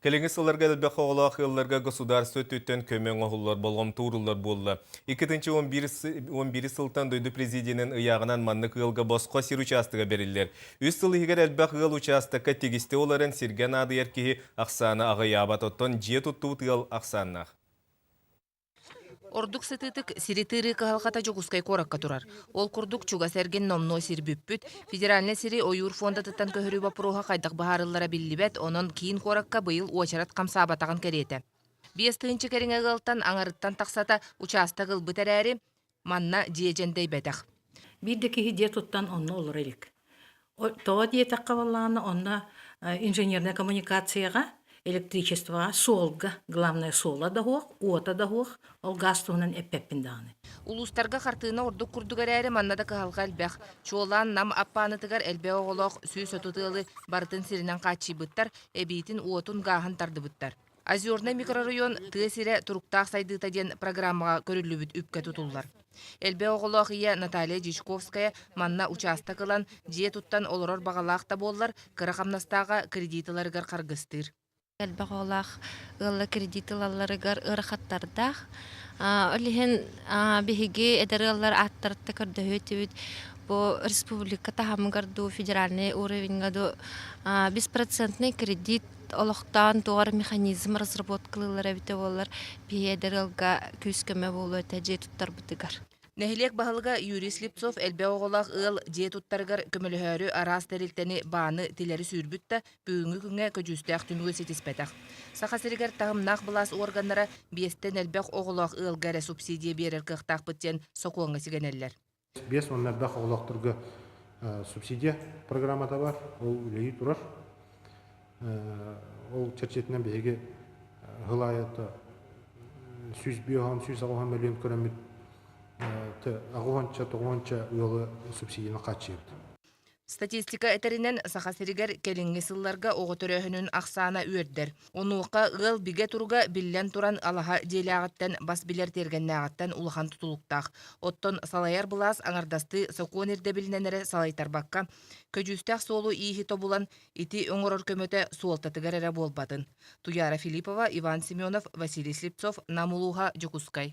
Кэлиҥҥи сылларга элбэх оҕолоох ыалларга государство өттүттэн көмө оҥоһуллар, болҕомто ууруллар буолла. 2011 сылтан дойду президенин ыйааҕынан маннык ыалга босхо сир учаастага бэриллэр. Үс сыл иһигэр элбэх ыал учаастакка тигистэ олорон сиргэ наадыйар киһи ахсаана аҕыйаабат, оттон дьиэ туттубут ыал ахсааннаах. Ордук сытыытык сири тыырыы кыһалҕата Дьокуускай куоракка турар. Ол курдук чугас эргин номнуо сир бүппүт, федеральнай сири ойуур фондатыттан көһөрүү боппуруоһа хайдах быһаарыллара биллибэт, онон киин куоракка быйыл уочарат хамсаабатаҕын кэриэтэ. 5 тыһыынча кэриҥэ ыалтан аҥарыттан тахсата учаастак ылбыт эрээри, манна дьиэ дьэндэйбэтэх. Биир да киһи дьиэ туттан онно олоро илик. Тоҕо диэтэххэ буоллаҕына, онно инженернай коммуникацияҕа, электричествоҕа, суолга, главное суола да суох, уота да суох, ол гаас туһунан эппэппин даҕаны. Улуустарга хартыына ордук курдук эрээри, манна да кыһалҕа элбэх. Чуолаан Нам Аппаанытыгар элбэх оҕолоох 130 ыалы барытын сиринэн хааччыйбыттар, эбиитин уотун, гааһын тардыбыттар. Озернай микрорайон тыа сирэ туруктаах сайдыыта диэн программаҕа көрүллүбүт үпкэ тутуллар. Элбэх оҕолоох ийэ Наталья Дьячковская манна учаастак ылан, дьиэ туттан олорор баҕалаах да буоллар, кыра хамнастааҕа кредит ыларыгар харгыстыыр. Элбэх оҕолоох ыаллар кредит ылалларыгар ыарахаттардаах. Ол иһин биһиги эдэр ыаллар ааттарытта көрдөһүө этибит. Бу республика таһымыгар дуу, федеральный уровеньга дуу беспроцентный кредит олохтоон туох эрэ механизм разработкалыыллара эбитэ буоллар, биһи эдэр ыалга күүс-көмө буолуо этэ дьиэ туттарбытыгар. Нэһилиэк баһылыга Юрий Слепцов элбэх оҕолоох ыал дьиэ туттарыгар көмөлөһөөрү араас тэрилтэни, бааны тилэри сүүрбүт да, бүгүҥҥү күҥҥэ көдьүүстээх түмүгү ситиспэтэх. Саха сиригэр таһымнаах былаас уорганнара биэстэн элбэх оҕолоох ыалга эрэ субсидия биэрэр кыахтаахпыт диэн сокуоҥҥа сигэнэллэр. Биэс уонна элбэх оҕолоохторго субсидия программата бар, ол үлэлии турар. Ол чэрчитинэн биһиги сыл аайы 150, 180 мөлүйүөн көрөммүт аҕыс тоҕуонча ыалы субсидияны хааччыйабыт. Статистика этэринэн, Саха сиригэр кэлиҥҥи сылларга оҕо төрөөһүнүн ахсаана үөрдэр. Онуоха ыал бигэ туруга биллэн туран алаһа дьиэлээҕиттэн, бас билэр тиэргэннээҕиттэн улахан тутулуктаах. Оттон салайар былаас аҥардастыы сокуон ирдэбилинэн эрэ салайтарбакка, көдьүүстээх суолу-ииһи тобулан, ити оҥорор көмөтө суолтатыгар эрэ буолбатын. Туяра Филиппова, Иван Семенов, Василий Слепцов, Нам улууһа, Дьокуускай.